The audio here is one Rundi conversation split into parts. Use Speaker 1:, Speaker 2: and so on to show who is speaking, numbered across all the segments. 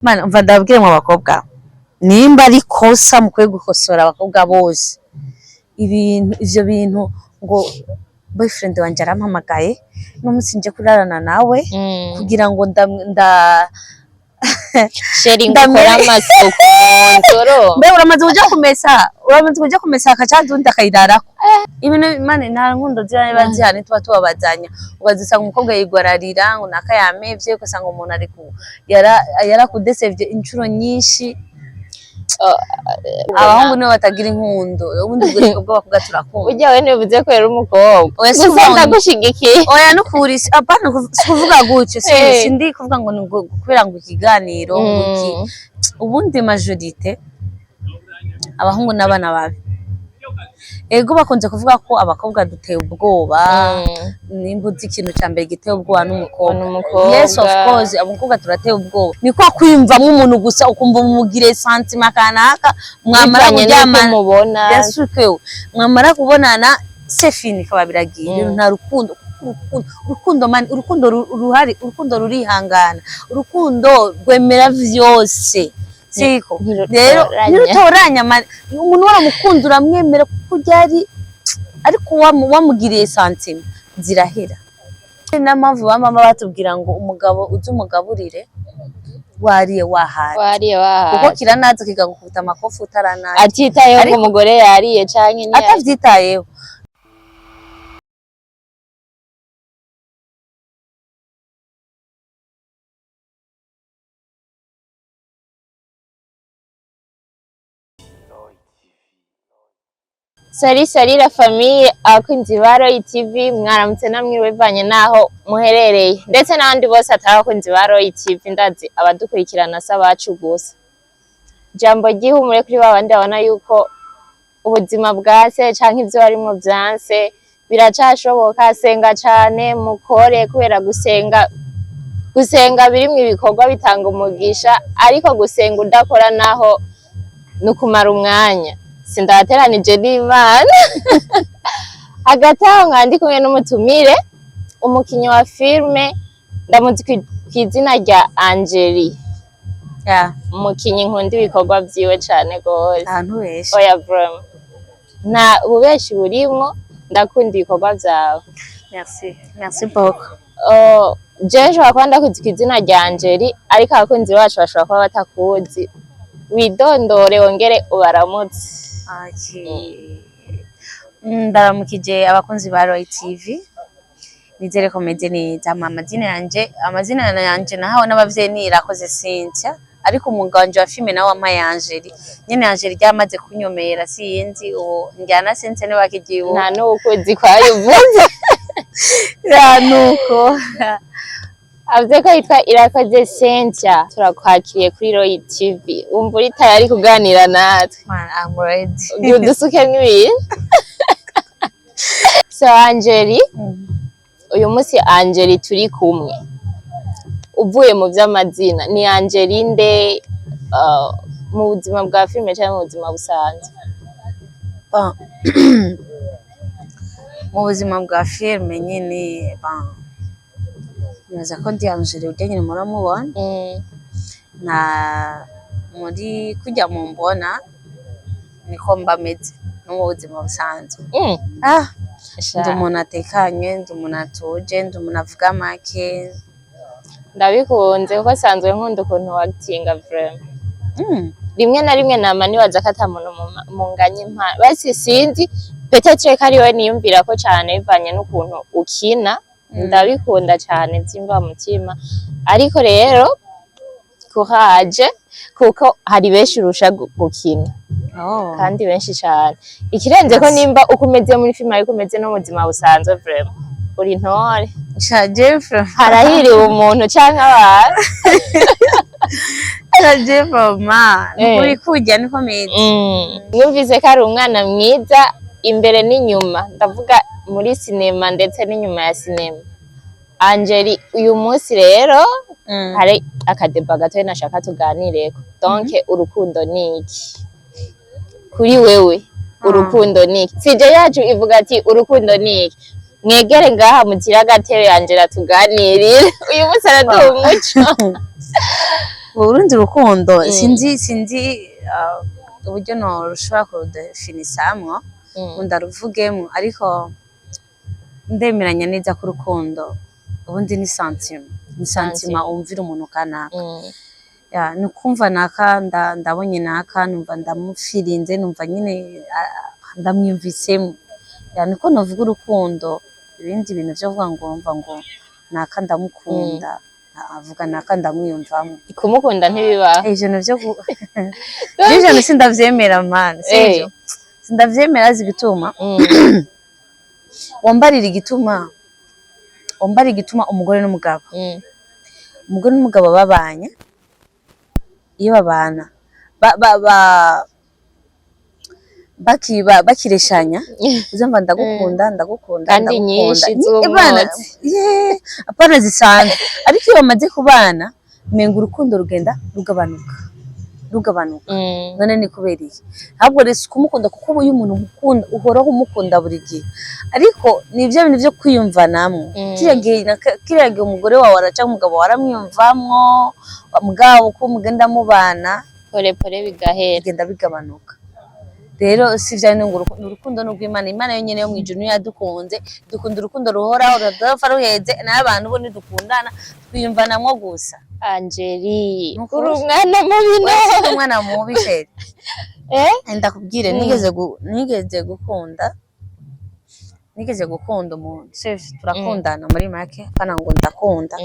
Speaker 1: Mana, umva ndababwire mu bakobwa, nimba ari kosa mukwiye gukosora, abakobwa bose, ibintu ivyo bintu ngo boyfriend wanje arampamagaye n'umunsi nje kurarana nawe kugira ngo nda
Speaker 2: chéri, ngo ukore amasuku mu nzu, urumva?
Speaker 1: Mbe uramaze kuja kumesa? Uramaze kuja kumesa akacaza undi akayirarako? Ibintu mane nta nkundo ziba zihari, tuba tubabazanya. Ukazisanga umukobwa yigwararira ngo naka yamevye, ugasanga umuntu ari ku yarakudesevye inshuro nyinshi. Abahungu nibo batagira inkundo, ubundi ubwo bw'abakobwa turakunda.
Speaker 2: Burya we ntibivuze ko yari umukobwa.
Speaker 1: Oya, si
Speaker 2: gusa
Speaker 1: ukuvuga ngo
Speaker 2: ndagushigikiye.
Speaker 1: Oya, nukuri apana, si kuvuga gutyo, si sindi kuvuga ngo ni ngo kubera ngo ikiganiro ngo iki. Ubundi majorité abahungu n'abana babi, ego, bakunze kuvuga ko abakobwa duteye ubwoba. Nimba uzi ikintu ca mbere giteye ubwoba n'umukobwa.
Speaker 2: N'umukobwa.
Speaker 1: Yes, of course, abakobwa turateye ubwoba. Ni kwa kwiyumvamwo umuntu gusa, ukumva umugire sentiment kanaka, mwamara
Speaker 2: bivanye n'uko
Speaker 1: kuryamana
Speaker 2: mubona.
Speaker 1: Yasukewe, mwamara kubonana, c'est fini, kaba biragiye. Rero nta rukundo. Urukundo, urukundo man, urukundo ruhari, urukundo rurihangana, urukundo rwemera vyose, siko? Rero
Speaker 2: ntirutoranya.
Speaker 1: Ntirutoranya man. Umuntu waramukunda uramwemera kuko ryari, ariko wamugiriye sentiment zirahera. Niyo mpamvu ba mama batubwira ngo umugabo uze umugaburire wariye wahaze.
Speaker 2: Wariye
Speaker 1: kuko
Speaker 2: wahaze.
Speaker 1: Kiranaza kikagukubita amakofi utaranaza.
Speaker 2: Atitayeho ngo
Speaker 1: Ariko
Speaker 2: umugore yariye canke ntiyariye.
Speaker 1: Atavyitayeho.
Speaker 2: Salut, salut la famille, abakunzi ba Roy TV, mwaramutse namwe bivanye naho muherereye, ndetse n'abandi bose atari abakunzi ba Roy TV. Ndazi abadukurikirana si abacu gusa. Jambo ry'ihumure kuri ba bandi babona yuko ubuzima bwase canke ivyo barimwo vyanse, biracashoboka. Senga cane, mukore, kubera gusenga, gusenga birimwo ibikorwa bitanga umugisha, ariko gusenga udakora naho ni ukumara umwanya. Sindabateranije n'Imana. Hagati aho nkaba ndi kumwe n'umutumire, umukinyi wa filme, ndamuzi kw'izina rya Angeli. Umukinyi nkunda ibikorwa vyiwe cane gose.
Speaker 1: Ahantu benshi.
Speaker 2: Oya, vraiment, nta bubeshi burimwo, ndakunda ibikorwa vyawe.
Speaker 1: Merci, merci beaucoup.
Speaker 2: Jewe nshobora kuba ndakuzi kw'izina rya Angeli, ariko abakunzi bacu bashobora kuba batakuzi. Widondore wongere ubaramutse.
Speaker 1: Okay. Ndaramukije abakunzi ba Roy TV, nizere ko meze neza. Amazina yanje nahawe n'abavyeyi ni Irakoze Cynthia, ariko umwuga wanje wa filme nawe wampaye Angeli nyene. Angeli ryamaze kunyomera, sinzi ubu njyana Cynthia niba kigiye ubu.
Speaker 2: Nta n'uwukuzi kwayivuze.
Speaker 1: Ya, nuko.
Speaker 2: Avuze ko yitwa Irakoze Cynthia. Turakwakiriye kuri Roy TV. Wumva uri tayari kuganira natwe?
Speaker 1: Man, I'm ready.
Speaker 2: Ugira udusukemwo ibintu. So Angeli, uyu munsi Angeli turi kumwe, uvuye mu vy'amazina, ni Angeli nde mu buzima bwa filime canke mu buzima busanzwe?
Speaker 1: Bon. Mu buzima bwa filme nyine, bon, nibaza ko ndi Angeli urya nyine muramubona. Na muri kurya mumbona niko mba meze no mu buzima busanzwe. Ah, ndi umuntu atekanye, ndi umuntu atuje, ndi umuntu avuga make.
Speaker 2: Ndabikunze kuko sanzwe nkunda ukuntu wakitinga vraiment. Rimwe na rimwe nama nibaza ko ata muntu munganya impano. Basi sinzi, peut-être ko ari we niyumvira ko cane bivanye n'ukuntu ukina. Ndabikunda cane vy'imvamutima, ariko rero courage, kuko hari benshi urusha gukina.
Speaker 1: Oh.
Speaker 2: Kandi benshi cane. Ikirenze ko
Speaker 1: Merci.
Speaker 2: nimba uko umeze muri filime ariko umeze no mu buzima busanzwe, vraiment uri intore.
Speaker 1: Sha, Jeffrey.
Speaker 2: Harahiriwe umuntu canke abantu.
Speaker 1: Sha, Jeffrey, ma uri kurya niko meze.
Speaker 2: Mwumvise ko ari umwana mwiza imbere n'inyuma, ndavuga muri sinema ndetse n'inyuma ya sinema. Angeli, uyu munsi rero hari aka débat gatoya nashaka tuganireko. Donc urukundo ni iki kuri wewe? Urukundo ni iki? Sujet yacu ivuga ati urukundo ni iki. Mwegere ngaha mutire agatebe, Angela tuganirire. Uyu munsi araduha umuco.
Speaker 1: Urundi rukundo, sinzi uburyo norushobora kurudefinisamwo ngo ndaruvugemo, ariko ndemeranya neza ko urukundo ubundi ni sentiment, ni sentiment wumvira umuntu kanaka. Ya, ni ukumva naka ndabonye naka, numva ndamufirinze, numva nyine ndamwiyumvisemo. Ya, niko novuga urukundo. Ibindi bintu vyo kuvuga ngo mva ngo naka ndamukunda, avuga naka ndamwiyumvamo.
Speaker 2: Kumukunda ntibibaho.
Speaker 1: Ivyo bintu ivyo bintu sindavyemera, man, sivyo, sindavyemera. Azi igituma? Wambarira igituma, wambarira igituma umugore n'umugabo, umugore n'umugabo babanye, iyo babana ba, ba, ba, bakireshanya, uzumva ndagukunda, ndagukunda,
Speaker 2: Kandi
Speaker 1: ndagukunda.
Speaker 2: nyinshi
Speaker 1: Bana,
Speaker 2: z'umwotsi.
Speaker 1: Yeah, apana zisanzwe, ariko iyo bamaze kubana menga urukundo rugenda rugabanuka, rugabanuka. None ni kubera iki? Ahubwo rero si kumukunda, kuko ubu iyo umuntu umukunda uhoraho umukunda buri gihe, ariko ni ibyo bintu byo kwiyumvanamwo. Kiriya gihe umugore wawe araca, umugabo wawe aramwiyumvamwo, mugabo uko mugenda mubana,
Speaker 2: pole pole bigahera.
Speaker 1: Bigenda bigabanuka. Rero si vya bindi ngo urukundo ni urw'Imana. Imana yonyene yo mw'ijuru niyo yadukunze, dukunda urukundo ruhoraho rudapfa ruheze. Nayo abantu bo ntidukundana, twiyumvanamwo gusa.
Speaker 2: Angeli,
Speaker 1: Nukuri.
Speaker 2: uri umwana mubi.
Speaker 1: Oya,
Speaker 2: No.
Speaker 1: sindi umwana mubi, chérie. Ndakubwire, nigeze gukunda umuntu, sivyo? Turakundana muri make, pana ngo ndakunda.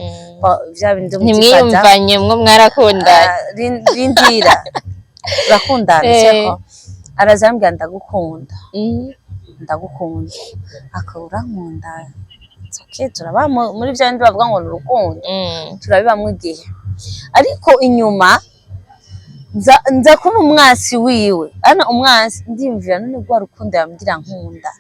Speaker 1: Vya bindi vyo mu gikaza.
Speaker 2: Ntimwiyumvanye mwo, mwarakundanye.
Speaker 1: Ah, rindira, turakundana, siko? Araza ambwira ndagukunda, ndagukunda, akaba urankunda. It's okay, turaba muri vya bindi bavuga ngo ni urukundo. Turabibamwo igihe, ariko inyuma nza kuba umwasi wiwe. Ana umwasi, ndiyumvira none rwa rukundo yambwira nkunda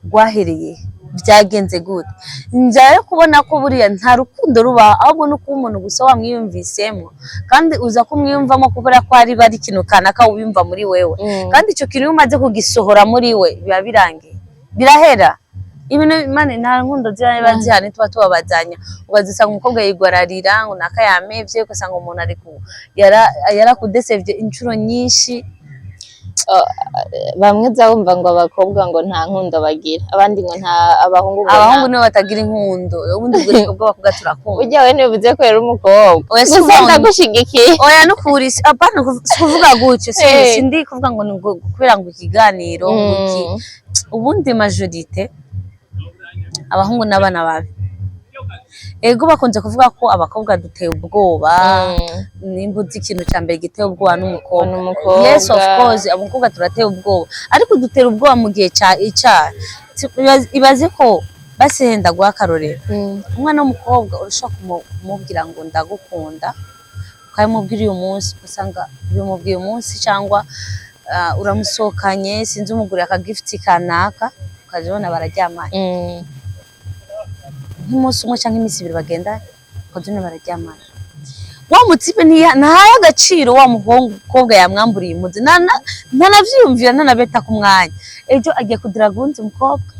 Speaker 1: rwahereye, byagenze gute? Nza rero kubona ko buriya nta rukundo rubaho, ahubwo no kuba umuntu gusa wamwiyumvisemo, kandi uza kumwiyumvamo kubera ko ari bari ikintu kanaka wiyumva muri wewe. Kandi icyo kintu iyo umaze kugisohora muri we biba birangiye, birahera. Ibintu mane nta nkundo ziba zihari, tuba tubabazanya. Ukazisanga umukobwa yigwararira ngo naka yamevye, ugasanga umuntu ari yarakudesevye inshuro nyinshi.
Speaker 2: Bamwe uza wumva ngo abakobwa ngo nta nkundo bagira, abandi ngo nta abahungu ngo
Speaker 1: Abahungu nibo batagira inkundo, ubundi ubwo bw'abakobwa turakunda.
Speaker 2: Burya we ntibivuze ko yari umukobwa.
Speaker 1: Oya, si
Speaker 2: gusa
Speaker 1: umuntu.
Speaker 2: Ndagushigikiye.
Speaker 1: Oya, nukuri apana si kuvuga gutyo, si sindi kuvuga ngo ni kubera ngo ikiganiro ngo iki. Ubundi majorité abahungu n'abana babi, ego, bakunze kuvuga ko abakobwa duteye ubwoba. Nimba uzi ikintu cya mbere giteye ubwoba n'umukobwa.
Speaker 2: Ni umukobwa.
Speaker 1: Yes, of course, abakobwa turateye ubwoba, ariko dutera ubwoba mu gihe ca icyaha. Ibaze ko basehenda guha akarorero, umwana w'umukobwa urashobora kumubwira ngo ndagukunda, ukabimubwira uyu munsi, ugasanga ubimubwiye uyu munsi cyangwa uramusohokanye, sinzi, umuguriye akagifuti kanaka, ukazibona bararyamanye nk'umunsi umwe cyangwa iminsi 2 bagenda, ukazibona bararyamanye. Wa mutipe ntahaye agaciro wa mukobwa yamwamburiye impuzu, ntanavyiyumvira, ntanabeta ku mwanya, ejo agiye kudiraga uwundi mukobwa.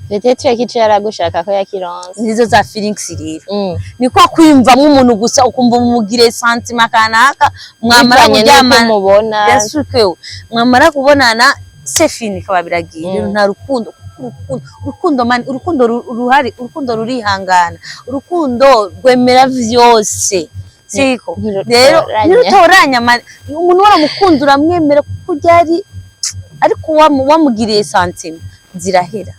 Speaker 2: Peut-être ko ico yaragushaka ko yakironse.
Speaker 1: Nizo za feelings rero. Ni kwa kwiyumvamo umuntu gusa, ukumva umugire sentiment kanaka, mwamara
Speaker 2: bivanye n'uko
Speaker 1: kuryamana,
Speaker 2: umubona.
Speaker 1: Yasukewe, mwamara kubonana, c'est fini, bikaba biragiye. Rero nta rukundo. Urukundo, urukundo man, urukundo ruhari, urukundo rurihangana, urukundo rwemera vyose, siko? Rero
Speaker 2: Ntirutoranya.
Speaker 1: Ntirutoranya, man. Umuntu waramukunda uramwemera kuko ryari, ariko wamugiriye sentiment zirahera.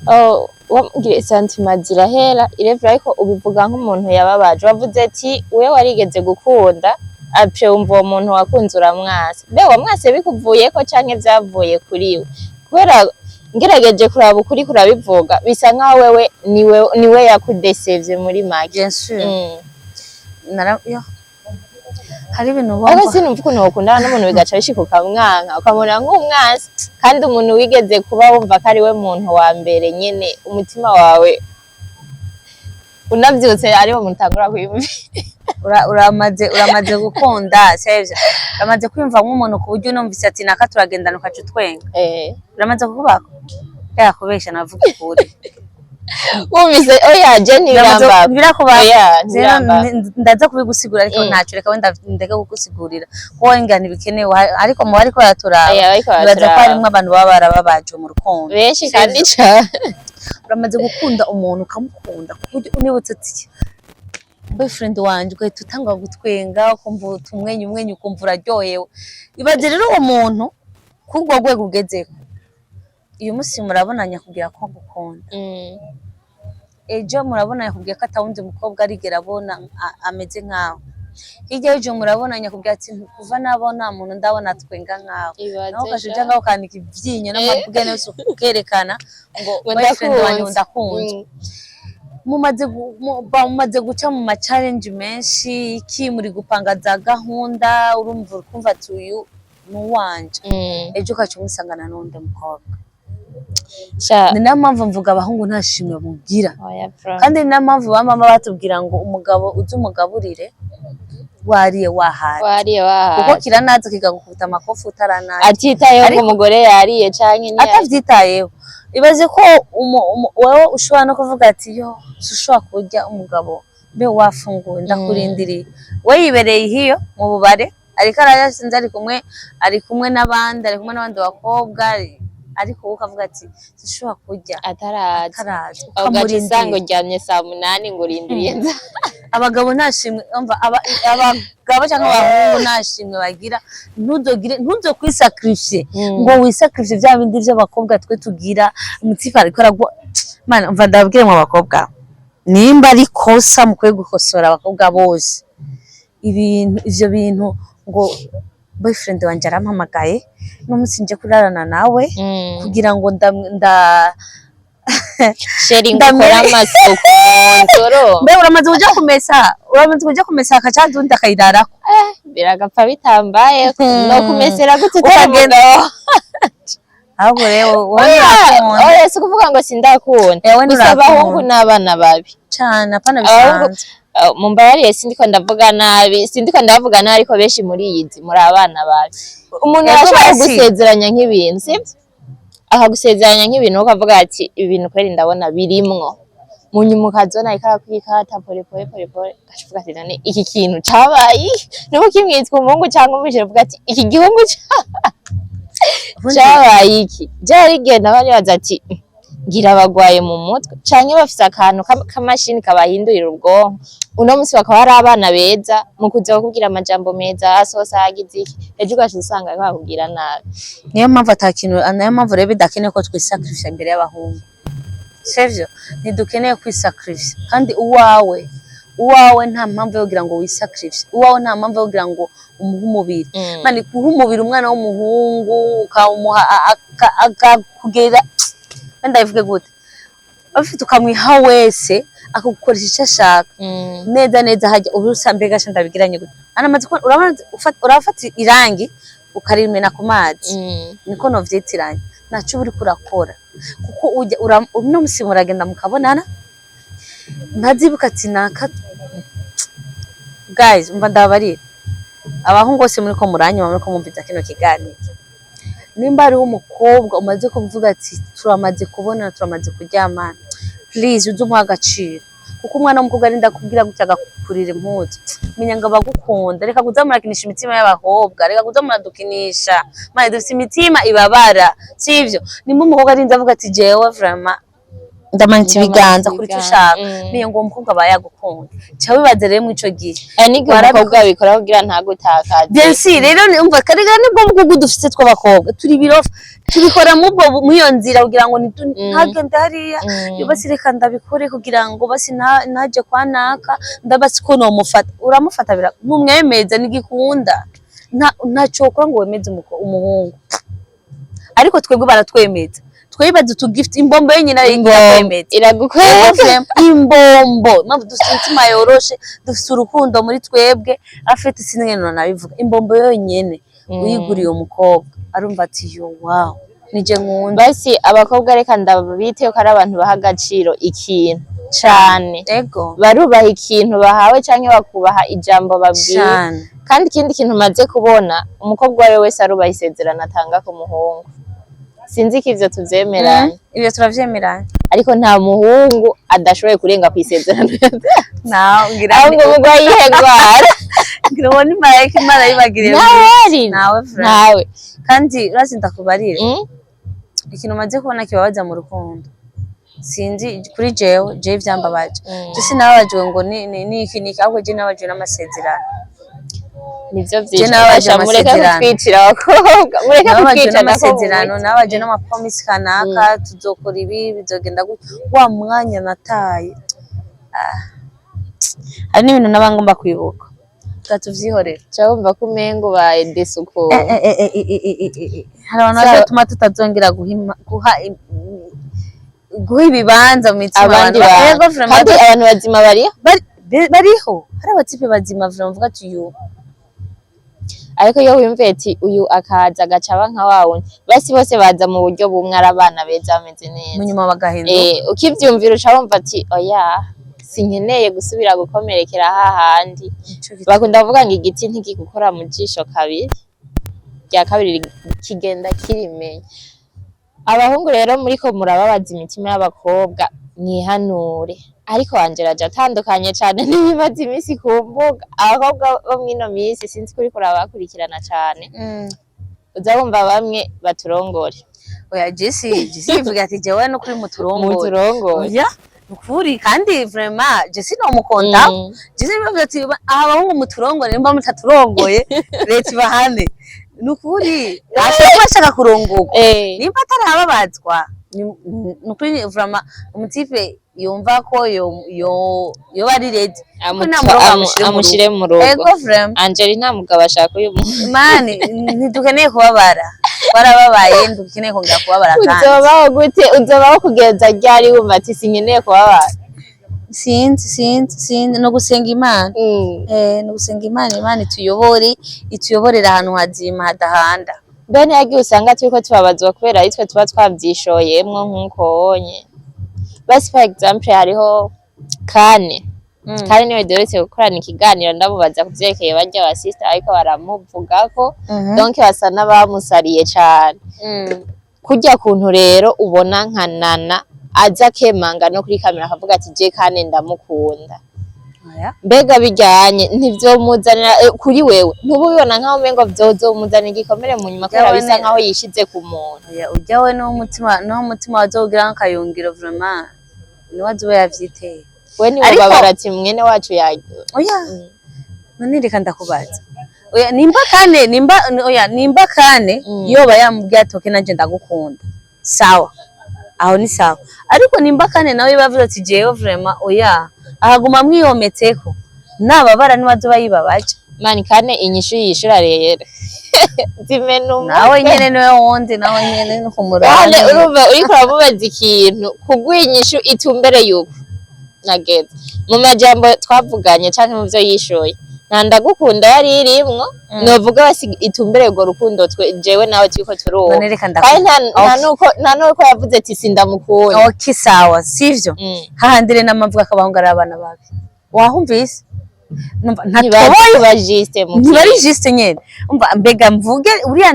Speaker 2: Oh, wamugiriye sentiment zirahera, irevure, ariko ubivuga nk'umuntu yababaje. Wavuze ati we warigeze gukunda, après wumva uwo muntu wakunze uramwase. Mbe wamwase bikuvuyeko canke vyavuye kuri we? Kubera ngerageje kuraba ukuri kurabivuga, bisa nkaho wewe niwe yakudesevye muri make.
Speaker 1: Bien sûr. Yo. Hari ibintu
Speaker 2: ariko
Speaker 1: wumva
Speaker 2: sinumva ukuntu wokundana n'umuntu bigaca bishika ukamwanka, ukamubona nk'umwansi, kandi umuntu wigeze kuba wumva ko ari we muntu wa mbere nyene, umutima wawe unavyutse ariwo mutangura kwiyumvira.
Speaker 1: Uramaze gukunda, sivyo? Uramaze kwiyumva nk'umuntu ku buryo unumvise ati naka turagendana ukaca utwenga. Uramaze kukubako yakubesha, navuga ukuri.
Speaker 2: Wumvise, oya, je ntibirambako.
Speaker 1: Ntibirakubaho?
Speaker 2: Oya,
Speaker 1: Rero
Speaker 2: ntibirambako.
Speaker 1: Ndaza kubigusigura, ariko ntacyo, reka wenda ndeke kugusigurira kuko wenga ntibikenewe, ariko mu bariko baraturaba,
Speaker 2: Oya, bariko
Speaker 1: nibaza ko
Speaker 2: baraturaba.
Speaker 1: harimwo abantu baba barababaje mu rukundo.
Speaker 2: Benshi kandi cane.
Speaker 1: Uramaze gukunda umuntu, ukamukunda ku buryo unibutse ati boyfriend wanje, ugahita utangwa gutwenga, ukumva utumwenyu umwenyu, ukumva uraryohewe. Ibaze rero uwo muntu kuri urwo rwego ugezeko, uyu munsi murabonanye akubwira ko agukunda, ejo murabonanye akubwira ko atawundi mukobwa arigera abona ameze nkawe, hirya y'ejo murabonanye akubwira ati kuva nabona muntu ndabona twenga nkawe.
Speaker 2: Ibaze.
Speaker 1: Nawe ugaca
Speaker 2: Sha.
Speaker 1: uja ngaho ukanika ivyinyo n'amabwene yose, ukerekana ngo
Speaker 2: ngo
Speaker 1: boyfriend wanje
Speaker 2: ndakunze.
Speaker 1: ndakunze. Mumaze guca mu ma challenge menshi, iki, muri gupanga za gahunda, urumva ukumva ati uyu ni uwanje, ejo ukaca umusangana n'uwundi mukobwa.
Speaker 2: Sha.
Speaker 1: Ni nayo mpamvu mvuga abahungu nta shimwe bugira.
Speaker 2: Oya, bro.
Speaker 1: Kandi ni nayo mpamvu ba mama batubwira ngo umugabo uze umugaburire wariye wahaze,
Speaker 2: wariye
Speaker 1: kuko
Speaker 2: wahaze,
Speaker 1: kiranaza kikagukubita amakofi utaranaza.
Speaker 2: Atitayeho ngo
Speaker 1: Ariko-
Speaker 2: umugore yariye canke ntiyariye.
Speaker 1: Atavyitayeho. Ibaze ko wewe ushobora no kuvuga ati yo sinshobora kurya, umugabo mbe wafunguye, ndakurindiriye, we yibereye hiyo mu bubare, ariko ararya, sinzi ari kumwe n'abandi bakobwa, ariko wowe ukavuga ati sinshobora kurya
Speaker 2: ataraza.
Speaker 1: Ataraza.
Speaker 2: Ugaca usanga
Speaker 1: ukamurindira.
Speaker 2: Uryamye saa 8 ngo urindiriye nza.
Speaker 1: Abagabo nta shimwe, umva, abagabo cyangwa abahungu nta shimwe bagira. Ntuzogire, ntuzo kwisacrifier ngo wisacrifier bya bindi by'abakobwa twe tugira umutipe ariko aragwa. Mana, umva ndababwire mu bakobwa, nimba ari kosa mukwiye gukosora, abakobwa bose, ibintu ivyo bintu ngo boyfriend wanje arampamagaye n'umunsi nje kurarana nawe kugira ngo nda
Speaker 2: chéri ngo
Speaker 1: Ndamere-
Speaker 2: ukore amasuku mu nzu, urumva?
Speaker 1: Mbe uramaze kuja kumesa akacaza undi akayirarako?
Speaker 2: Biragapfa bitambaye no kumesera gute utari
Speaker 1: Ukagenda-
Speaker 2: umugabo?
Speaker 1: Ahubwo rero wowe
Speaker 2: Oya,
Speaker 1: nturakunda.
Speaker 2: oya, si ukuvuga ngo sindakunda.
Speaker 1: Ewe
Speaker 2: Gusa
Speaker 1: nturakunda.
Speaker 2: abahungu n'abana babi.
Speaker 1: Cane, apana
Speaker 2: Abahungu
Speaker 1: bisanzwe.
Speaker 2: Mumbabarire, sindiko ndavuga nabi, sindiko ndavuga nabi, ariko benshi muri iyi nzi muri abana babi. Umuntu
Speaker 1: Ego
Speaker 2: arashobora
Speaker 1: basi.
Speaker 2: kugusezeranya nk'ibintu, sibyo? Akagusezeranya nk'ibintu, ukavuga ati ibi bintu kweri ndabona birimwo. Mu nyuma ukazona ariko arakwikata pole pole pole pole, ugaca uvuga ati none iki kintu cabaye iki? Nubu kimwitwa umuhungu cyangwa umujere, uvuga ati iki gihungu cabaye iki? Byari igihe naba nibaza ati ngira bagwaye mu mutwe canke bafise akantu k'amashini kabahindurira ubwonko, uno munsi bakaba ari abana beza mu kuza bakubwira amajambo meza asosa agize iki, ejo ugaca usanga bariko bakubwira nabi.
Speaker 1: Niyo mpamvu atakintu, niyo mpamvu rero bidakenewe ko twisacrifice imbere y'abahungu, sivyo? Ntidukeneye kwisacrifice. Kandi uwawe nta mpamvu yo kugira ngo wisacrifice, uwawe nta mpamvu yo kugira ngo umuhe umubiri. Mani guha umubiri umwana w'umuhungu ukawumuha akakugera, wenda bivuge gute, afite ukamwiha wese akagukoresha icyo ashaka. Neza neza hajya ubu usa mbega sha ndabigiranye gute, anamaze urabona urafata irangi ukarimena ku mazi. Niko novyitiranya, ntaco uba uriko urakora, kuko ujya uno musi muragenda mukabonana, ntazibuka ati naka. Guys, umva ndabarira, abahungu bose muriko muranyuma, muriko mwumviza kino kiganiro, nimba hariho umukobwa umaze kuvuga ati turamaze kubonana, turamaze kuryamana, please uze umuha agaciro, kuko umwana w'umukobwa arinda kubwira gutya agakurira impuzu, menya ngo abagukunda. Reka kuza murakinisha imitima y'abakobwa, reka kuza muradukinisha. Mane dufite imitima ibabara, sivyo? Nimba umukobwa arinze avuga ati jewe vraiment ndamanitse ibiganza kuri icyo ushaka, menya ngo uwo mukobwa aba yagukunda. Ca wibaze rero mw'ico gihe
Speaker 2: Hari n'igihe umukobwa abikora kugira ntagutakaze.
Speaker 1: Bien sûr. Rero umva karega nibwo bwugu dufise tw'abakobwa, turi birofa, tubikora mubwo muri iyo nzira kugira ngo ntagende hariya. Yo basi reka ndabikore kugira ngo basi ntaje kwa naka, ndabasi ko nomufata. Uramufata ntumwemeza, ntigikunda. Ntaco wokora ngo wemeze umuhungu, ariko twebwe baratwemeza. Twibaze utu gift, imbombo yenyine irakwemeza.
Speaker 2: Iragukwega.
Speaker 1: Imbombo, impamvu dufite imitima yoroshe, dufite urukundo muri twebwe, afite sinigeno nabivuga, imbombo yonyene uyiguriye umukobwa arumva ati yo wow, nije nkunda.
Speaker 2: Basi abakobwa reka ndabite ko ari abantu baha agaciro ikintu cane.
Speaker 1: Ego.
Speaker 2: Barubaha ikintu bahawe canke bakubaha ijambo babwiye.
Speaker 1: Cane.
Speaker 2: Kandi ikindi kintu maze kubona, umukobwa uwo ari we wese arubaha isezerano atanga ku muhungu. Sinzi ko ivyo tuvyemeranya.
Speaker 1: Ibyo turavyemeranya.
Speaker 2: Ariko nta muhungu adashoboye kurenga kw'isezerano.
Speaker 1: Nawe ngira
Speaker 2: Ahubwo umugwayi yihe ngwara?
Speaker 1: Ngira uwo ni marayika Imana yibagiriye.
Speaker 2: Nawe ari
Speaker 1: Nawe vraiment.
Speaker 2: Ntawe.
Speaker 1: Kandi urazi, ndakubarire, ikintu umaze kubona kibabaza mu rukundo, sinzi, kuri jewe vyambabaje. Je sinababajwe ngo ni iki niki, ahubwo je nababajwe n'amasezerano.
Speaker 2: Nivyo
Speaker 1: Je
Speaker 2: vyinshi.
Speaker 1: nababaje
Speaker 2: Basha, mureke
Speaker 1: amasezerano.
Speaker 2: kutwicira abakobwa, mureke
Speaker 1: Nababajwe
Speaker 2: kutwica nako.
Speaker 1: n'amasezerano, nababaje n'amapromise kanaka, tuzokora ibi, bizogenda gutya, wa mwanya nataye. Ah. Hari n'ibintu naba ngomba kwibuka, reka tuvyihorere.
Speaker 2: Ca wumva ko umengo ubaye desuko.
Speaker 1: Hari abantu bazatuma tutazongera guha ibibanza mu mitima
Speaker 2: Abandi
Speaker 1: abantu.
Speaker 2: bantu.
Speaker 1: Yego, vraiment.
Speaker 2: Kandi abantu bazima bariho.
Speaker 1: Bariho, hari abatipe bazima vraiment, mvuga ati uyu.
Speaker 2: Ariko iyo wiyumviye ati uyu akaza agaca aba nka wa wundi, basi bose baza mu buryo bumwe, ari abana beza bameze neza,
Speaker 1: mu nyuma bagahinduka.
Speaker 2: Ukivyumvira uca wumva ati oya, sinkeneye gusubira gukomerekera hahandi.
Speaker 1: Nico gituma.
Speaker 2: Bakunda kuvuga ngo igiti ntikigukora mu jisho kabiri, rya kabiri kigenda kirimenya. Abahungu rero muriko murababaza imitima y'abakobwa, mwihanure. Ariko Angela aje atandukanye cane n'ibimaze iminsi ku mbuga. Abakobwa bo mw'ino minsi, sinzi ko uriko urabakurikirana cane, uza wumva bamwe baturongore.
Speaker 1: Oya, Jesse ivuga ati jewe no kuri muturongore.
Speaker 2: Muturongore.
Speaker 1: Oya, nukuri, kandi vraiment Jesse no mukonda. Jesse bivuga ati aha bahungu muturongore, nimba mutaturongoye leta ibahane. Nukuri ashobora kuba ashaka kurongorwa, nimba atarababazwa. Nukuri vraiment umutipe yumva ko yo yoba ari ready ko namurongo amushire mu rugo.
Speaker 2: Amushire mu rugo.
Speaker 1: Ego, vraiment.
Speaker 2: Angela nta mugabo ashaka uyu muntu.
Speaker 1: Mani, ntidukeneye kubabara, twarababaye, ntidukeneye kongera kubabara kandi.
Speaker 2: Uzobaho gute? Uzobaho kugeza ryari wumva ati sinkeneye kubabara?
Speaker 1: Sinzi, sinzi, sinzi, no gusenga Imana. No gusenga Imana, Imana ituyobore, ituyoborera ahantu hazima hadahanda.
Speaker 2: Mbe ntiyagiye usanga turiko tubabazwa kubera ari twe tuba twavyishoyemwo nk'uko wonye. Basi for example hariho Kane. Kane niwe duherutse gukorana ikiganiro, ndamubaza ku vyerekeye barya ba sister ariko baramuvugako, donc basa n'abamusariye cane. Kurya kuntu rero ubona nka Nana aza akemanga no kuri kamera akavuga ati je Kane ndamukunda.
Speaker 1: Oya.
Speaker 2: Mbega bijyanye ntivyomuzanira, kuri wewe ntuba ubibona nkaho umengo vyozomuzanira igikomere mu nyuma kubera
Speaker 1: Jewe
Speaker 2: bisa nkaho yishize ku muntu?
Speaker 1: Oya, ujya we n'uwo mutima wazogira nk'akayungiro, vraiment niwe azoba yavyiteye.
Speaker 2: We niwe babara ati mwene wacu ya
Speaker 1: Oya, none reka ndakubaza. Oya, nimba Kane, nimba, oya, nimba Kane yoba yamubwiye ati okay, nanje ndagukunda, sawa, aho ni sawa. Ariko nimba Kane nawe bavuze ati jewe vraiment oya, akaguma amwihometseko, nababara niwe azoba yibabaje.
Speaker 2: Mani, Kane inyishu yishura rero zimena umutwe.
Speaker 1: Nawe nyene niwe wundi, nawe nyene no kumuraba.
Speaker 2: Kane urumva uriko uramubaza ikintu kuguha inyishu itumbere yuko nageze mu majambo twavuganye canke mu vyo yishuye, nta ndagukunda yari irimwo. Novuga basi itumbere urwo rukundo twe jewe nawe turiko turuwo.
Speaker 1: None reka
Speaker 2: Kandi
Speaker 1: ndakunda.
Speaker 2: nta nuko yavuze ati sindamukunda.
Speaker 1: Okay, sawa, sivyo? Hahandi rero namavuga ko abahungu ari abana babi, wahumvise? Numva
Speaker 2: Ntibazi
Speaker 1: ntatoboye.
Speaker 2: kuba juste mu
Speaker 1: Ntibari
Speaker 2: kintu.
Speaker 1: juste nyene. Umva, mbega mvuge uriya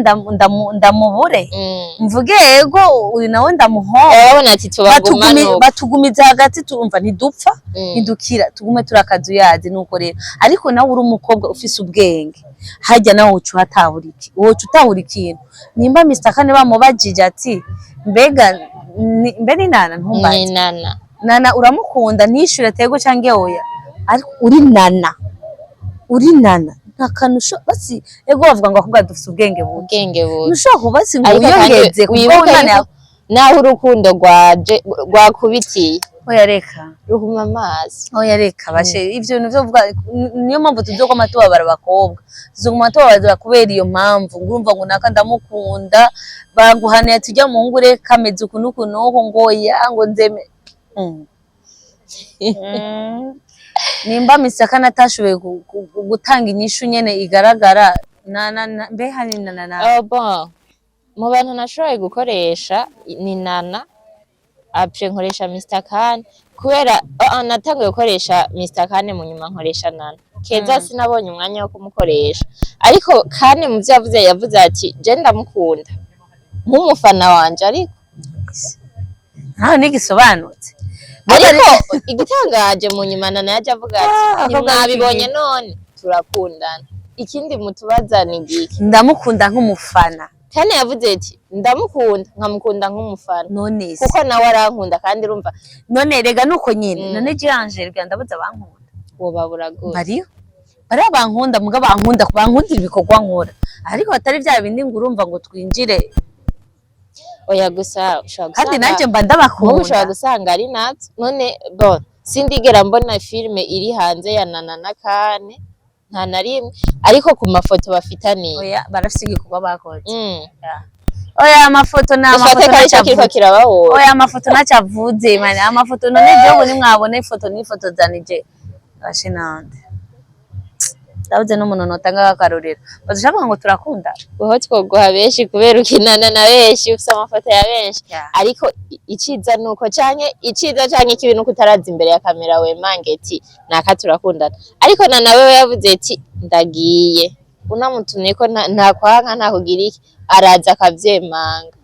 Speaker 1: ndamubure, mvuge ego uyu nawe ndamuhomba?
Speaker 2: Urabona ati tubagumane uko.
Speaker 1: Batugumiza hagati, tumva ntidupfa, ntidukira, tugume turi akazuyazi. Nuko rero, ariko nawe uri umukobwa ufise ubwenge, hajya nawe woca uhatahura iki, woca utahura ikintu. Nimba Mr Kane bamubajije ati mbega mbe ni Nana, ntumbaze.
Speaker 2: Ni Nana.
Speaker 1: Nana uramukunda, ntishure tego canke oya. Ariko uri Nana, uri Nana, nta kantu basi ego bavuga ngo akubwa dufise ubwenge buke.
Speaker 2: Ubwenge buke.
Speaker 1: Ntushobora kuba basi ngo
Speaker 2: Ariko kandi
Speaker 1: wiyongeze kubwo
Speaker 2: wibuke
Speaker 1: Imana
Speaker 2: yuko naho urukundo rwaje rwakubitiye,
Speaker 1: oya reka.
Speaker 2: Ruhuma amaso.
Speaker 1: Oya reka bashe, ivyo bintu vyo kuvuga niyo mpamvu tuzoguma tubabara abakobwa, tuzoguma tubabara kubera iyo mpamvu. Ngurumva ngo naka ndamukunda, baguhanuye ati ujya muhungu reka ameze uku n'uku n'uku, ngo oya, ngo nzeme. Nimba Mr Kane atashoboye gutanga inyishu nyene igaragara na mbe hani na
Speaker 2: Oh, bon, mu bantu nashoboye gukoresha ni Nana, après nkoresha Mr Kane kubera oh, natanguye gukoresha Mr Kane, mu nyuma nkoresha Nana. Keza sinabonye umwanya wo kumukoresha. Ariko Kane mu vyo yavuze, yavuze ati je ndamukunda nk'umufana wanje, ariko
Speaker 1: Ntawe ntigisobanutse.
Speaker 2: Ariko igitangaje, mu nyuma Nana yaje avuga ati:
Speaker 1: Ah,
Speaker 2: "Ntimwabibonye none turakundana, ikindi mutubaza ni igiki?"
Speaker 1: Ndamukunda nk'umufana.
Speaker 2: Kane yavuze ati: "Ndamukunda, nkamukunda nk'umufana."
Speaker 1: None se?
Speaker 2: Kuko nawe arankunda kandi urumva.
Speaker 1: None rega nuko nyine. None je Angel ndabuze abankunda?
Speaker 2: Wobabura gute?
Speaker 1: Bariho, bariho bankunda, muga bankunda bankundira ibikorwa nkora, ariko batari bya bindi ngo urumva ngo twinjire.
Speaker 2: Oya, gusa ushobora
Speaker 1: Kandi
Speaker 2: gusanga
Speaker 1: nanjye mba
Speaker 2: nk'ubu
Speaker 1: ndabakunda.
Speaker 2: Ushobora gusanga ari natwe none. Bon, sindigera mbona filime iri hanze ya Nana na Kane, nta na rimwe, ariko ku mafoto bafitaniye.
Speaker 1: Oya, barafise igikorwa bakoze. Oya, amafoto ni
Speaker 2: Dufate
Speaker 1: amafoto.
Speaker 2: ko aricyo kiriko
Speaker 1: Ntacyo.
Speaker 2: kirabahura.
Speaker 1: Oya, amafoto ntacyo avuze, man. Amafoto none jewe nimwabona ifoto nifotozanije bashinande, ndabuze n'umuntu notanga akarorero, bazoca ngo turakunda.
Speaker 2: Weho twoguha benshi kubera ukinana na benshi, ufise amafoto ya benshi. Ariko iciza nuko canke iciza canke ikibi nuko utaraza imbere ya kamera wemange ati: "Naka turakundana." Ariko na nawe yavuze ati: "Ndagiye." Unamutumye ko nta kwanka, nta kugira iki, araza akavyemanga.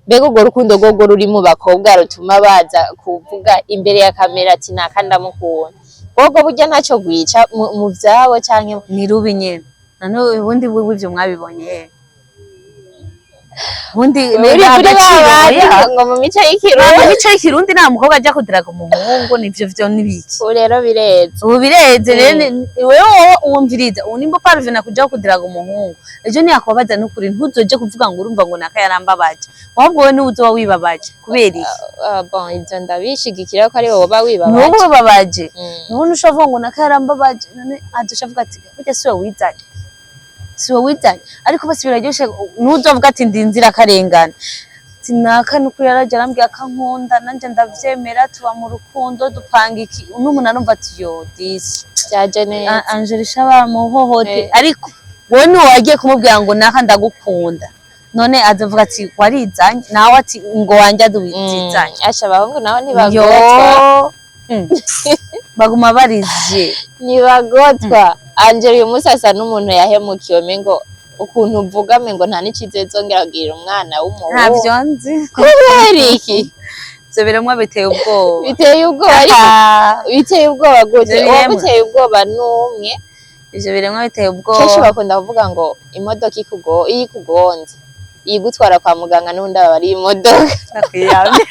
Speaker 2: Mbega urwo rukundo rworwo ruri mu bakobwa rutuma baza kuvuga imbere ya kamera ati: "Naka ndamukunda," rworwo burya ntaco rwica mu vyabo canke?
Speaker 1: Ni rubi nyene. None ubundi bwo ivyo mwabibonye he? Ubundi
Speaker 2: Uri
Speaker 1: nta
Speaker 2: kuri
Speaker 1: gaciro,
Speaker 2: babandi
Speaker 1: oya.
Speaker 2: ngo mu mico
Speaker 1: Nta
Speaker 2: y'ikirundi.
Speaker 1: Mico y'ikirundi nta mukobwa ajya kudiraga umuhungu, nivyo vyo nibiki?
Speaker 2: Ubu rero bireze.
Speaker 1: Ubu bireze rero. Wewe wowe wumviriza, ubu nimba parvena kuja kudiraga umuhungu, ejo niyakubabaza, n'ukuri ntuzoje kuvuga ngo urumva ngo naka yarambabaje, ahubwo wowe niwe uzoba wibabaje. Kubera iki?
Speaker 2: Ah, bon, ivyo ndabishigikira ko ari wowe uba wibabaje.
Speaker 1: Niwowe wibabaje. Nubundi ushobora kuvuga ngo naka yarambabaje, none azoca avuga ati: "Burya si wowe wizanye, si wowe wizanye." Ariko basi biraryoshe, ntuzovuga ati ndi inzirakarengane, ati naka nukuri yaraje arambwira ko ankunda, nanje ndavyemera, tuba mu rukundo, dupanga iki, n'umuntu arumva ati: "Yo disi."
Speaker 2: Vyaje neza.
Speaker 1: Angelisha bamuhohote. Ariko wowe niwe wagiye kumubwira ngo naka ndagukunda, none azovuga ati warizanye, nawe ati ngo wanje aduwizanye.
Speaker 2: Asha, abahungu nabo ntibagotwa.
Speaker 1: Yo. Baguma barizye.
Speaker 2: Ntibagotwa. Angela uyu munsi asa n'umuntu yahemukiwe, mengo ukuntu uvuga mengo nta n'icizere zongera kugirira umwana w'umuhungu.
Speaker 1: Ntavyo nzi.
Speaker 2: Kubera iki?
Speaker 1: Ivyo biremwa biteye ubwoba.
Speaker 2: Biteye ubwoba, ariko biteye ubwoba gute?
Speaker 1: Ivyo biremwa.
Speaker 2: Uwaguteye ubwoba n'umwe.
Speaker 1: Ivyo biremwa biteye
Speaker 2: Kenshi
Speaker 1: ubwoba.
Speaker 2: bakunda kuvuga ngo imodoka iyo ikugonze, iyigutwara kwa muganga n'ubundi aba ari imodoka.
Speaker 1: Ndakwiyamye.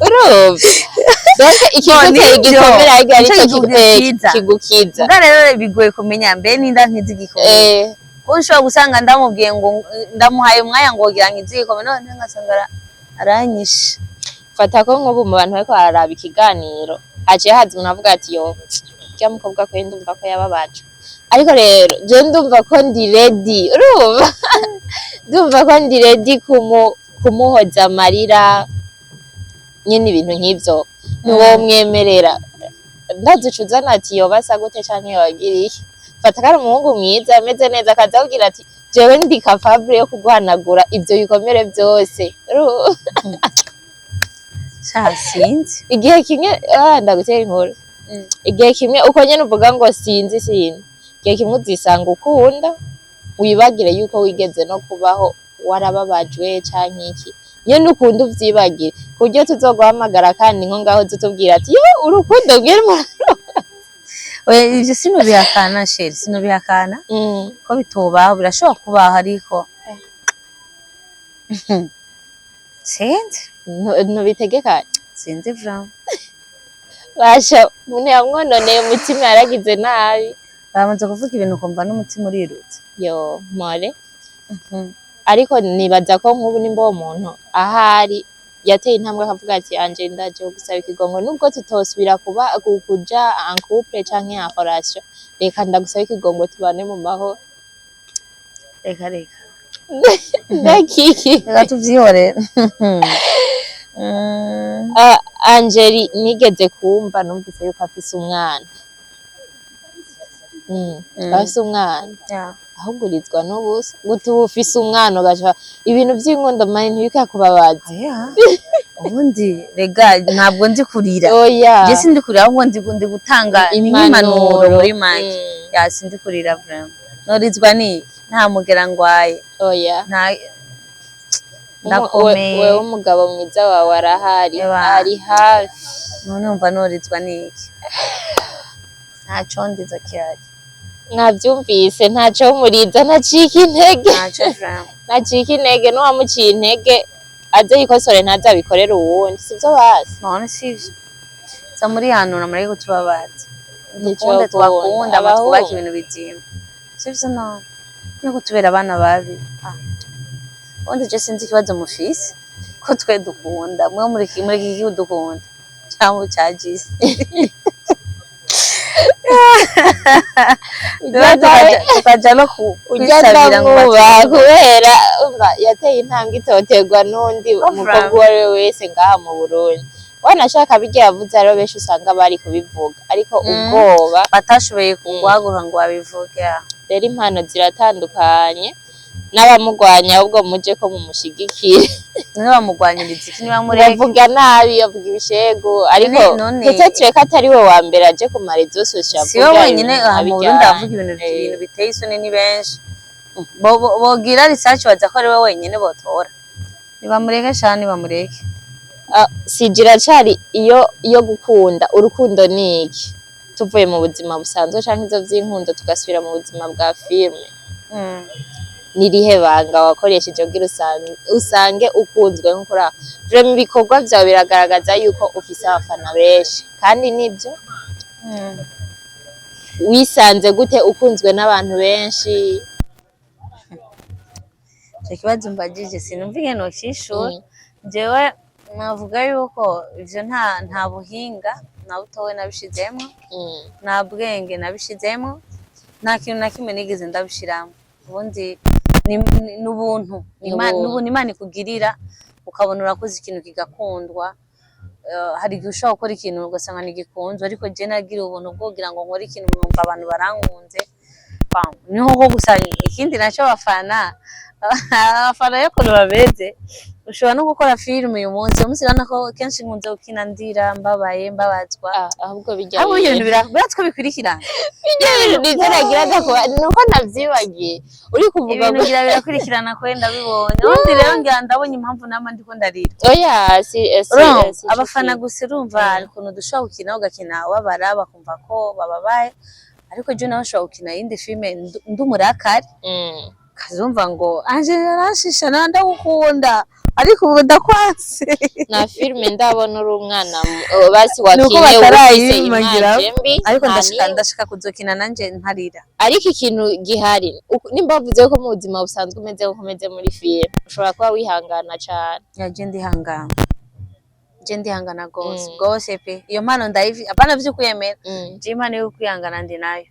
Speaker 2: Urumva, donc ikiguteye
Speaker 1: Nivyo.
Speaker 2: igikomere ariko
Speaker 1: Nico
Speaker 2: aricyo
Speaker 1: kigukiza.
Speaker 2: kigukiza.
Speaker 1: Muga rero bigoye kumenya mbe ninda nkizi igikomere, kuko nshobora gusanga ndamubwiye ngo ndamuhaye umwanya ngo wogira nkizi igikomere, none ngasanga aranyishe.
Speaker 2: Fata ko nk'ubu mu bantu bariko bararaba ikiganiro haciye haza umuntu avuga ati: "Yo, rya mukobwa ko ndumva ko yababaje, ariko rero je ndumva ko ndi ready, urumva, ndumva ko ndi ready kumuhoza amarira nyene," ibintu nk'ivyo ntiwomwemerera? Ndazi uca uzana ati yoba asa gute canke yobagira iki? Fata ko ari umuhungu mwiza ameze neza, akaza akubwira ati: "Jewe ndi capable yo kuguhanagura ivyo bikomere vyose." Urumva?
Speaker 1: Sha, sinzi.
Speaker 2: Igihe kimwe, ndagutera inkuru. Igihe kimwe uko nyene uvuga ngo sinzi, sinzi, igihe kimwe uzisanga ukunda, wibagire yuko wigeze no kubaho warababajwe canke iki, nyene ukunda uvyibagire, ku buryo tuzoguhamagara kandi nko ngaho zutubwira ati: "Yo, urukundo rwari."
Speaker 1: Oya, ivyo sinobihakana, chérie, sinobihakana ko bitobaho, birashobora kubaho, ariko sinzi.
Speaker 2: Ntubitegekanye.
Speaker 1: Sinzi vraiment.
Speaker 2: Basha, umuntu yamwononeye umutima, yaragize nabi.
Speaker 1: Baramaze kuvuga ibintu ukumva n'umutima urirutse.
Speaker 2: Yo mpore. Ariko nibaza ko nk'ubu nimba uwo muntu ahari yateye intambwe akavuga ati: "Anje ndaje gusaba ikigongo, nubwo tutosubira kuba kuja en couple canke en relation, reka ndagusaba ikigongo tubane mu mahoro."
Speaker 1: Reka reka.
Speaker 2: Ndakiki.
Speaker 1: Reka tuvyihorere.
Speaker 2: Ah, Angeli nigeze kumva, numvise yuko afise umwana. Afise umwana. Ahubwo urizwa n'ubusa gute uba ufise umwana ugaca ibintu vy'inkundo mani ntibikakubabaza?
Speaker 1: Oya. Ubundi rega ntabwo nzi kurira.
Speaker 2: Oya.
Speaker 1: Je sindi kurira, ahubwo ndi gutanga
Speaker 2: Impanuro.
Speaker 1: impanuro muri make. Ya, sindi kurira vraiment. Norizwa ni nta mugera ngwaye.
Speaker 2: Oya.
Speaker 1: Nta Ndakomeye.
Speaker 2: Wewe umugabo mwiza wawe arahari,
Speaker 1: Eba.
Speaker 2: ari hafi.
Speaker 1: None umva norizwa n'iki? Ntaco ndiza kihari.
Speaker 2: Mwavyumvise, ntaco muriza, ntacika intege.
Speaker 1: Ntaco vraiment.
Speaker 2: Ntacika intege, n'uwamuciye intege aze yikosore, ntazabikorere uwundi, sivyo basi?
Speaker 1: None sivyo, za muri hanura mureke kutubabaza.
Speaker 2: Nico.
Speaker 1: Dukunde tubakunda, ama
Speaker 2: Abahungu.
Speaker 1: twubake ibintu bizima, sivyo? None no kutubera abana babi. Ah. Ubundi je sinzi ikibazo mufise, ko twe dukunda, mwe muri iki gihugu dukunda cyangwa cagise. Tukaja no
Speaker 2: Ujya
Speaker 1: kwisabira ngo
Speaker 2: ndamwubaha
Speaker 1: batwumve.
Speaker 2: Kubera umva yateye intambwe itoterwa n'undi
Speaker 1: Oh,
Speaker 2: mukobwa uwo ari we wese ngaha mu Burundi. Wanashaka bijya yavuze, hariho benshi usanga bari kubivuga, ariko ubwoba
Speaker 1: batashoboye guhaguruka ngo babivuge.
Speaker 2: Rero impano ziratandukanye, n'abamugwanya ahubwo muje ko mumushigikire.
Speaker 1: None bamugwanyiriza iki? Niba mureke.
Speaker 2: Bavuga nabi, bavuga ibishegu, ariko
Speaker 1: None
Speaker 2: peut-être ko atari we wa mbere aje ku ma réseaux sociaux.
Speaker 1: Si we
Speaker 2: avuga
Speaker 1: wenyine
Speaker 2: ibintu
Speaker 1: aha mu
Speaker 2: nka
Speaker 1: Burundi
Speaker 2: bijyanye.
Speaker 1: avuga ibintu ibintu biteye isoni, ni benshi. Bogira research, baza ko ari we wenyine botora. Nibamureke sha, nibamureke.
Speaker 2: Ah, sije iracari iyo yo gukunda. Urukundo ni iki? Tuvuye mu buzima busanzwe canke ivyo vy'inkundo, tugasubira mu buzima bwa filme, nirihe banga wakoresheje kugira usange ukunzwe nkuko uri aho? Vraiment ibikorwa vyawe biragaragaza yuko ufise abafana benshi, kandi nibyo. Wisanze gute ukunzwe n'abantu benshi?
Speaker 1: Ico kibazo mbajije sinumva ingene nocishura. Jewe navuga yuko ivyo nta buhinga na butowe nabishizemwo, nta bwenge nabishizemwo, nta kintu na kimwe nigeze ndabishiramwo. Ubundi ni ubuntu. Ni
Speaker 2: Ubuntu.
Speaker 1: Ni ubuntu Imana ikugirira, ukabona urakoze ikintu kigakundwa. Hari igihe ushobora gukora ikintu ugasanga ntigikunzwe, ariko je nagira ubuntu bwo kugira ngo nkore ikintu nkumva abantu barankunze. Bam, ni nko gusa ikindi naco, abafana yo ukuntu bameze, ushobora no gukora filime uyu munsi urabona ko kenshi nkunze gukina ndira, mbabaye, mbabazwa.
Speaker 2: Ah, ahubwo bijya
Speaker 1: Ahubwo ibyo bintu biratwo bikurikirana.
Speaker 2: Bijya bintu nivyo nagiraga kuba nuko navyibagiye uri kuvuga.
Speaker 1: Ibintu ngira birakurikirana kwe, ndabibonye. Ubundi rero ngira ndabonye impamvu nama ndiko ndarira.
Speaker 2: Oya, si si
Speaker 1: Urumva,
Speaker 2: si
Speaker 1: abafana gusa, urumva hari ukuntu dushobora gukina, ugakina ubabara, bakumva ko bababaye, ariko je nawe ushobora gukina iyindi filime ndumurakari, kazumva ngo anje aranshisha, na ndagukunda ariko ubu ndakwanse.
Speaker 2: Na filime ndabona uri umwana basi
Speaker 1: Nuko
Speaker 2: wakinye ufise
Speaker 1: batarayimagira.
Speaker 2: image mbi.
Speaker 1: Ariko
Speaker 2: nta
Speaker 1: ndashaka
Speaker 2: n'imwe.
Speaker 1: Ndashaka kuzokina nanje ntarira.
Speaker 2: Ariko ikintu gihari, nimba wavuze ko mu buzima busanzwe umeze nkuko umeze muri filime, ushobora kuba wihangana cane.
Speaker 1: Ya, je ndihangana, je ndihangana gose gose pe. Iyo mpano ndayivi, apana vyo kwiyemera. Je impano yo kwihangana ndi nayo.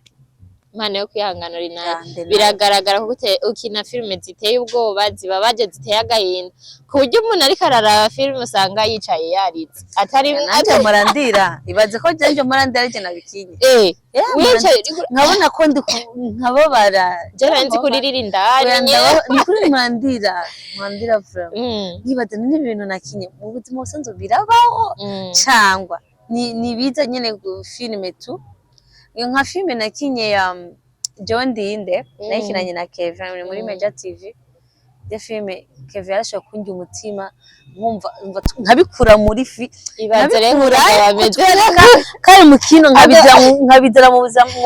Speaker 2: Impano yo kwihangana uri nayo.
Speaker 1: Ya, ndi nayo.
Speaker 2: Biragaragara kuko ukina filime ziteye ubwoba, zibabaje, ziteye agahinda, ku buryo umuntu ariko araraba filime usanga yicaye yaritse atari
Speaker 1: Nanje mpora ndira. Ibaze ko jewe mpora ndira ariko nabikinye. Yeah,
Speaker 2: wicaye
Speaker 1: nkabona ko ndi nkababara.
Speaker 2: Je nari nzi kuririra indani.
Speaker 1: Oya,
Speaker 2: Nyene.
Speaker 1: ni kuri mpora ndira vraiment. Nkibaza none ibi bintu nakinye mu buzima busanzwe birabaho cangwa ni biza nyene filime tu? Iyo nka filime nakinye ya John Dinde, nayikinanye na Kevin muri Meja TV. Iyo filime Kevin yarashoboye kundya umutima, nkumva nkabikura muri fi
Speaker 2: Ibaze rero
Speaker 1: nkabikura
Speaker 2: umugabo ameze
Speaker 1: kutwereka kari mu kino, nkabizira mu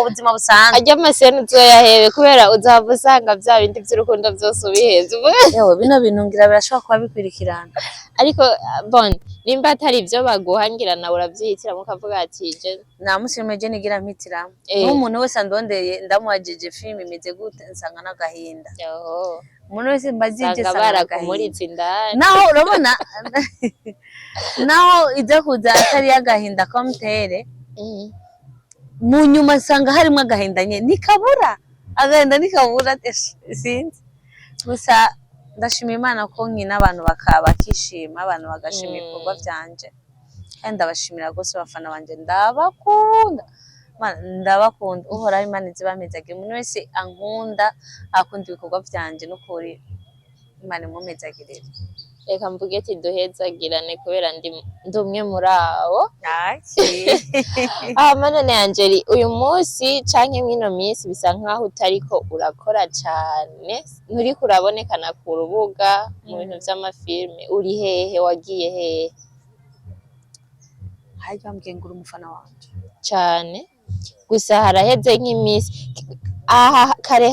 Speaker 1: buzima busanzwe.
Speaker 2: Arya amaseni uzoyahebe, kubera uzahava usanga vya bindi vy'urukundo vyose ubiheze.
Speaker 1: Yewe, bino bintu ngira birashobora kuba bikurikirana.
Speaker 2: Ariko bon, nimba atari ivyo baguha, ngira nawe uravyihitiramo ukavuga ati je
Speaker 1: Nta musi rimwe je nigira mpitiramo. N'umuntu wese andondeye, ndamuhajije filime imeze gute, nsanga n'agahinda.
Speaker 2: Yoho.
Speaker 1: Umuntu wese mbajije
Speaker 2: usanga
Speaker 1: nsanga n'agahinda.
Speaker 2: Barakumuritse indani.
Speaker 1: Naho urabona, naho iza kuza atari agahinda komutere, mu nyuma nsanga harimo agahinda nyene, ntikabura agahinda, ntikabura. Sinzi, gusa ndashima Imana ko nkina abantu bakishima, abantu bagashima ibikorwa vyanje, kandi ndabashimira rwose abafana banje, ndabakunda. Mana, ndabakunda. Uhoraho Imana izibampezagira. Umuntu wese ankunda, akunda ibikorwa vyanje, n'ukuri Imana imumpezagirire.
Speaker 2: Reka mvuge ati duhezagirane kubera ndi umwe muri abo. Hama none Angeli, uyu munsi canke mw'ino minsi bisa nkaho utariko urakora cane, nturiko urabonekana ku rubuga mu bintu vy'amafilme. Uri hehe? Wagiye hehe?
Speaker 1: Harya bambwiye ngo uri umufana wanje.
Speaker 2: Cane gusa haraheze nk'imisi aha kare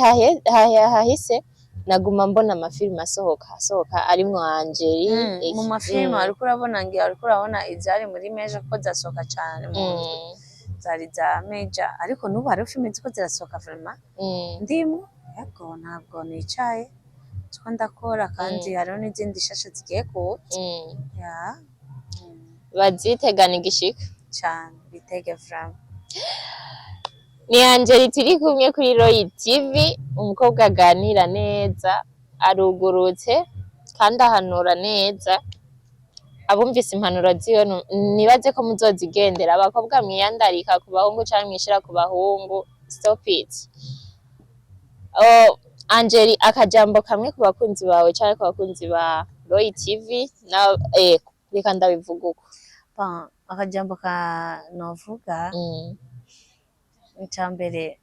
Speaker 2: hahise naguma mbona amafilme asohoka asohoka arimwo Angeli.
Speaker 1: Mu mafilme ariko urabona, ngira ariko urabona izari muri meja ko zasohoka cane mu ndwi. Zari za meja, ariko n'ubu hariho filime ziko zirasohoka vraiment. Ndimo, yego, ntabwo nicaye two ndakora, kandi hariho n'izindi shasha zigiye kuza. Ya.
Speaker 2: Bazitegana igishika.
Speaker 1: Cane, bitege vraiment.
Speaker 2: Ni Angeli turi kumwe kuri Roy TV, umukobwa aganira neza, arugurutse kandi ahanura neza. Abumvise impanuro ziwe nibaze ko muzozigendera. Abakobwa mwiyandarika ku bahungu canke mwishira ku bahungu, stop it. Oh, Angeli, akajambo kamwe ku bakunzi bawe canke ku bakunzi ba Roy TV na reka ndabivuga uko.
Speaker 1: Bon, akajambo ka novuga, icambere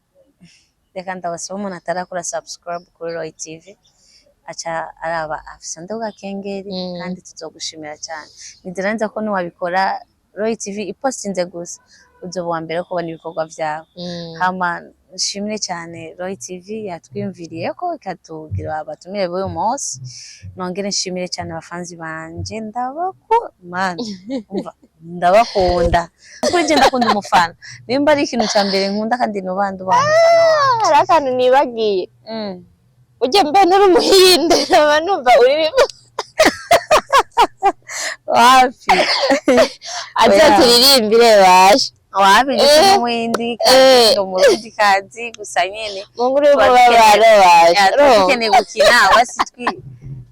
Speaker 1: reka ndabasaba, umuntu atarakora subscribe kuri Roy TV aca araba afise ndoga kengeri. Kandi tuzogushimira cyane. Nizera neza ko niwabikora, Roy TV ipostinze gusa, uzoba uwa mbere kubona ibikorwa vyawe. Hama nshimire cyane Roy TV yatwiyumviriye ko ikatugira abatumire b'uyu munsi. Nongere nshimire cyane abafanzi banje, man, umva, ndabakunda. Kuri je ndakunda umufana, nimba ari ikintu cya mbere nkunda kandi nuba ndubaha umufana wanje.
Speaker 2: Hari akantu nibagiye. Ujye mbe nturi umuhinde? Nkaba numva uririmba.
Speaker 1: Wapi.
Speaker 2: Aza
Speaker 1: Oya.
Speaker 2: turirimbire basha.
Speaker 1: Wapi, ndetse n'umuhindi kandi umurundi kazi gusa nyene.
Speaker 2: Mu nkuru y'umubabaro basha.
Speaker 1: Ya, tuba dukeneye gukina wasi twi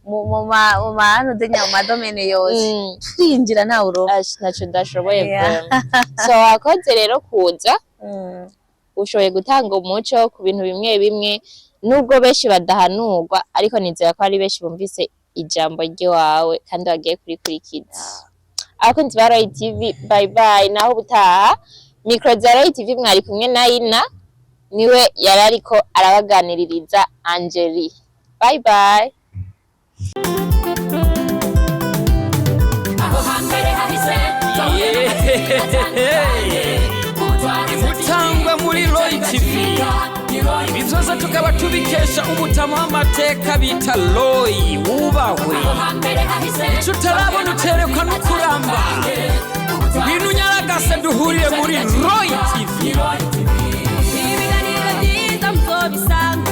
Speaker 1: mu ma denya mu madomaines yose, twinjira nta urofa.
Speaker 2: Ash, ntaco ndashoboye.
Speaker 1: Yeah.
Speaker 2: Vraiment. So wakoze rero kuza, ushoboye gutanga umuco ku bintu bimwe bimwe, nubwo benshi badahanurwa, ariko nizera ko ari benshi bumvise ijambo ry'iwawe kandi bagiye kurikurikiza. Abakunzi ba Roy TV, bye bye, naho ubutaha. Micro za Roy TV mwari kumwe na Ina, niwe yari ariko arabaganiririza Angeli. Bye bye.
Speaker 3: Aho hambere hahise.
Speaker 4: Imutangwa muri Roy TV, ibi byose tukaba tubikesha umutama w'amateka bita Roy wubahwe. Icyo utarabona uterekwa no kuramba. Ngwino unyaragase duhurire muri Roy TV.
Speaker 3: Ibiganiro byiza muzobisanga.